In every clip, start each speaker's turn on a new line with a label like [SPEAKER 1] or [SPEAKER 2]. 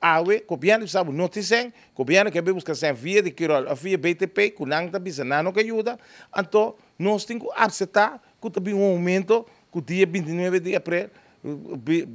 [SPEAKER 1] Awe, gobièrnu bisa bo no tin sèn, gobièrnu ke bai buska sèn via di Curoil òf via BTP ku nan ta bisa nan no ke yuda, anto nos tin ku aseptá ku ta bin un oumento ku dia 29 di aprel,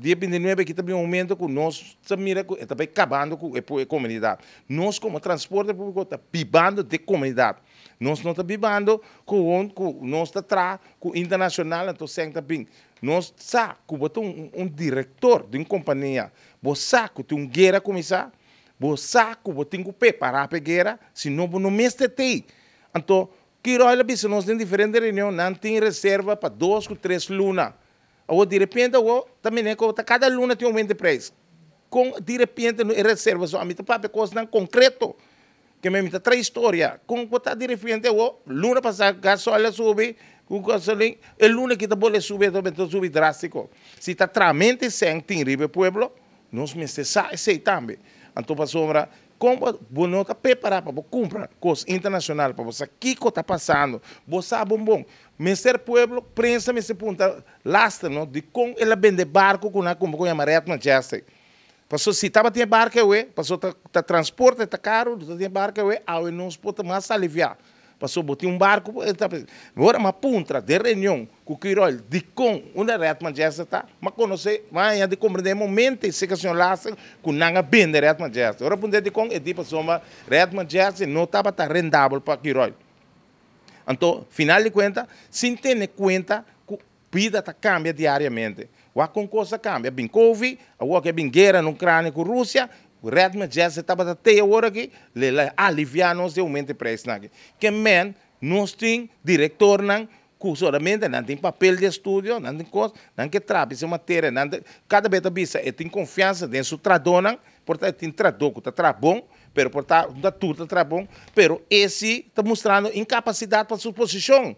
[SPEAKER 1] dia 29 aki ta bin un oumento ku nos ta mira ku e ta bai kabando ku e komunidat. Nos komo transporte públiko ta bibando den komunidat, nos no ta bibando ku ku nos ta traha ku internashonal anto sèn ta bin. Nos sa ku bo ta un direktor di un kompania. Bo sa ku tin un guera kuminsá, bo sa ku bo tin ku prepará pa e guera, si no bo no mester t'ei. Anto, Kiroy a bisa nos den diferente reunion, nan tin reserva pa 2 ku 3 luna. Awor, direpente awor, ta mene ku ta kada luna tin oumento di preis. Kon direpente e reserva so? Ami ta papia kosnan konkreto, ke mi ta trae historia. Kon bo ta direpente awor, luna pasá gasoil a subi, ku gasolin, e luna aki ta bolbe subi, ta subi drástiko. Si ta tramente sèn tin riba e pueblo, nos mester sa esei tambe. Anto pasobra, kon bo no ta prepará pa bo kumpra kos internashonal, pa bo sa kiko ta pasando, bo sa bon bon. Mester pueblo, prensa mester puntra Laster, no, di kon el a bende barko ku nan a kumpra ku yama Red Majestic. Pasobra si tabatin e barko awe, pasobra ta transporte ta karu, no tabatin e barko awe, awe nos por ta mas aliviá. Pasobra bo tin un barko, ora mi a puntra den reunion ku Curoil dikon unda Red Majestic ta, mi a konosé, mi a haña di komprendé e momento esei ku señor Laster ku nan a bende Red Majestic. Ora a puntra dikon, e di pasobra Red Majestic no tabata rendabel pa Curoil. Anto, final di kuenta, sin tene kuenta ku bida ta kambia diariamente. Wak kon kos a kambia. Bin Covid, awor ke bin guera na Ucrania ku Rusia, Red Majestic tabata te awor aki, le la aliviá nos di oumento di preisnan aki. Ke men, nos tin direktornan ku solamente nan tin papel di estudio, nan tin kos, nan ke traha bisa materia, nan ta, kada bes ta bisa e tin konfiansa den su trahadónan, por ta e tin trahadó ku ta traha bon, pero por ta no ta tur ta traha bon, pero e si ta mustrando inkapasidat pa su posishon,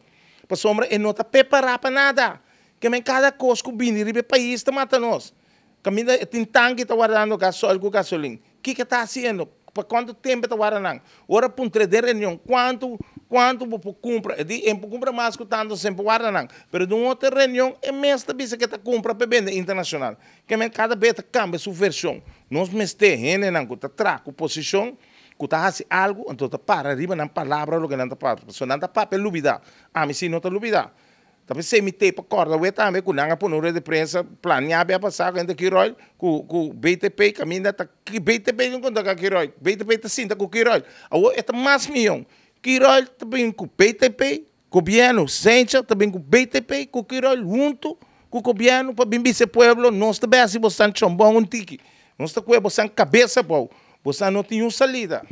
[SPEAKER 1] pasobra e no ta prepará pa nada. Ke men kada kos ku bini riba e pais ta mata nos. Kaminda e tin tanki ta wardando gasoil ku gasolin. Kiko e ta hasiendo? Pa kuantu tempu e ta warda nan? Ora puntr'é den reunion, kuantu kuantu bo por kumpra? E di, e por kumpra mas ku tantu, semper warda nan. Pero den un otro reunion e mes ta bisa ku e ta kumpra pa e bende internashonal. Ke men kada bes ta kambia su vershon. Nos mester hendenan ku ta traha ku posishon, ku ta hasi algu, anto ta para riba nan palabra loke nan ta papia. Pasobra nan ta papia lubida. Ami si no ta lubida. Ta p'esei mi t'ei pa kòrda wet tambe ku nan a pone un rueda di prensa planiá bia pasá ku hende Kiroil ku ku BTP kaminda ta BTP no konta ka Kiroil BTP ta sinta ku Kiroil awor e ta mas mion Kiroil ta bin ku BTP gobièrnu Sencha ta bin ku BTP ku Kiroil huntu ku gobièrnu pa bin bisa e pueblo nos ta bai hasi bosan chòmbòn un tiki nos ta kue bosan kabesa abou bosan no tin un salida.